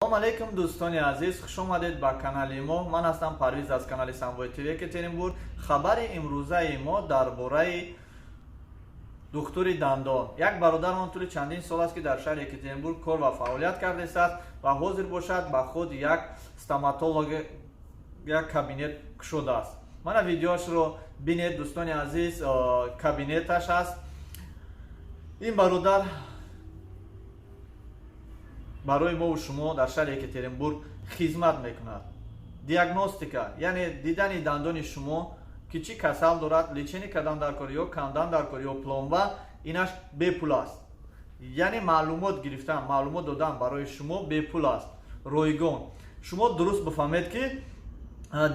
Салом алейкум, дӯстони азиз, хуш омадед ба канали мо. Ман ҳастам Парвиз аз канали Самбой ТВ Екатеринбург. Хабари имрӯзаи мо дар бораи духтури дандон. Як бародармон тӯли чандин сол аст, ки дар шаҳри Екатеринбург кор ва фаъолият кардааст ва ҳозир бошад, ба худ як стоматолог, як кабинет кушодааст. Мана, видеоашро бинед, дӯстони азиз, кабинеташ аст. Ин бародар барои мову шумо дар шаҳри Екатеринбург хизмат мекунад. Диагностика, яъне дидани дандони шумо, ки чӣ касал дорад, лечение кардан дар кор ё кандан дар кор ё пломба, инаш бепул аст. Яъне маълумот гирифтан, маълумот додан барои шумо бепул аст, ройгон. Шумо дуруст бифаҳмед, ки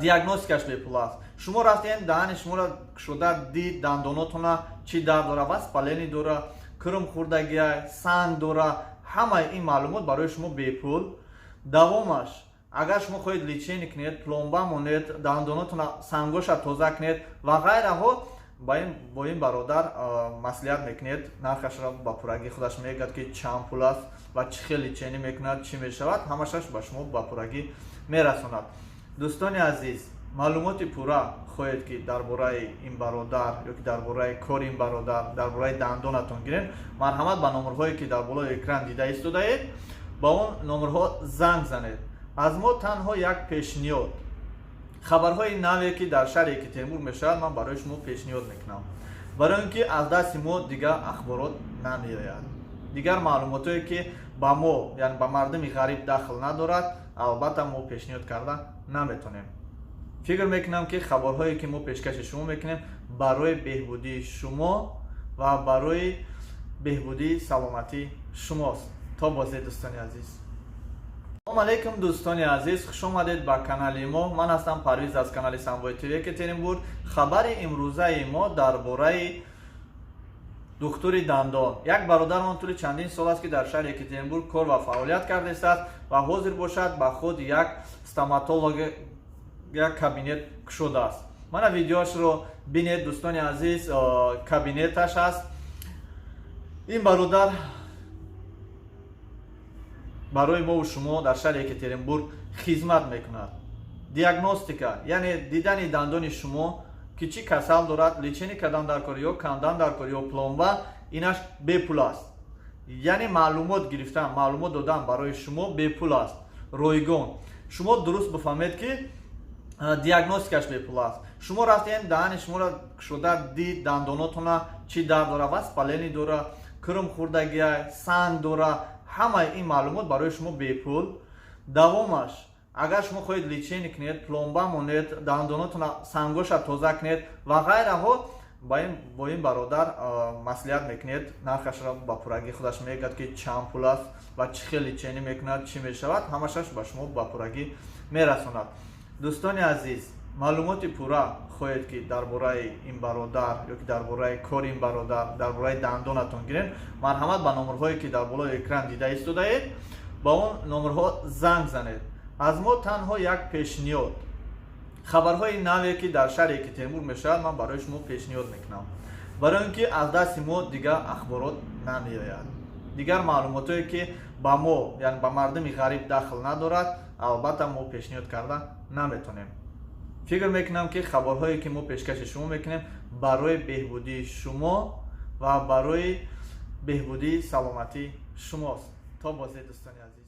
диагностикаш бепул аст. Шумо рафтем, даҳани шуморо кушода дид, дандонотона чӣ дард дора, воспаление дора, кирм хӯрдагия, санг дора, ҳамаи ин маълумот барои шумо бепул. Давомаш, агар шумо хоҳед лечение кунед, пломба монед, дандонотона сангоша тоза кунед ва ғайраҳо, бо ин бародар маслиҳат мекунед. Нархашро ба пуррагӣ худаш мегӯяд, ки чанд пул аст ва чӣ хел лечение мекунад, чӣ мешавад, ҳамашаш ба шумо ба пуррагӣ мерасонад. Дӯстони азиз, маълумоти пурра хоҳед, ки дар бораи ин бародар ё ки дар бораи кори ин бародар, дар бораи дандонатон гирем, марҳамат, ба номерҳое, ки дар болои экран дида истодаед, ба он номерҳо занг занед. Аз мо танҳо як пешниҳод: хабарҳои наве, ки дар шаҳри Екатеринбург мешавад, ман барои шумо пешниҳод мекунам, барои он ки аз дасти мо дигар ахборот намеояд. Дигар маълумотое, ки ба мо, яъне ба мардуми ғариб, дахл надорад, албатта мо пешниҳод карда наметонем. Фикр мекунам, ки хабарҳое, ки мо пешкаши шумо мекунем, барои беҳбудии шумо ва барои беҳбудии саломатии шумост. То бозе, дӯстони азиз. Салом алейкум, дӯстони азиз, хуш омадед ба канали мо. Ман ҳастам Парвиз аз канали Самбой ТВ Екатеринбург. Хабари имрӯзаи мо дар бораи духтури дандон. Як бародармон тӯли чандин сол аст, ки дар шаҳри Екатеринбург кор ва фаъолият кардааст ва ҳозир бошад, ба худ як стоматолог, як кабинет кушодааст. Мана, видеоашро бинед, дӯстони азиз, кабинеташ аст. Ин бародар барои мову шумо дар шаҳри Екатеринбург хизмат мекунад. Диагностика, яъне дидани дандони шумо, ки чӣ касал дорад, лечение кардан дар кор ё кандан дар кор ё пломба, инаш бепул аст. Яъне маълумот гирифтан, маълумот додан барои шумо бепул аст, ройгон. Шумо дуруст бифаҳмед, ки диагностикаш бепул аст. Шумо рафтем, даҳани шуморо кушода дид, дандонотона чӣ дард дора, воспаление дора, кирм хӯрдагия, санг дора, ҳамаи ин маълумот барои шумо бепул. Давомаш, агар шумо хоҳед лечение кунед, пломба монед, дандонотона сангоша тоза кунед ва ғайраҳо, бо ин бародар маслиҳат мекунед. Нархашро ба пуррагӣ худаш мегӯяд, ки чанд пул аст ва чӣ хел лечение мекунад, чӣ мешавад, ҳамашаш ба шумо ба пуррагӣ мерасонад. Дӯстони азиз, маълумоти пурра хоҳед, ки дар бораи ин бародар ё ки дар бораи кори ин бародар, дар бораи дандонатон гирем, марҳамат, ба номерҳое, ки дар болои экран дида истодаед, ба он номерҳо занг занед. Аз мо танҳо як пешниҳод: хабарҳои наве, ки дар шаҳри Екатеринбург мешавад, ман барои шумо пешниҳод мекунам, барои он ки аз дасти мо дигар ахборот намеояд. Дигар маълумотое, ки ба мо, яъне ба мардуми ғариб, дахл надорад, албатта мо пешниҳод карда наметонем. Фикр мекунам, ки хабарҳое, ки мо пешкаши шумо мекунем, барои беҳбудии шумо ва барои беҳбудии саломатии шумост. То бозе, дӯстони азиз.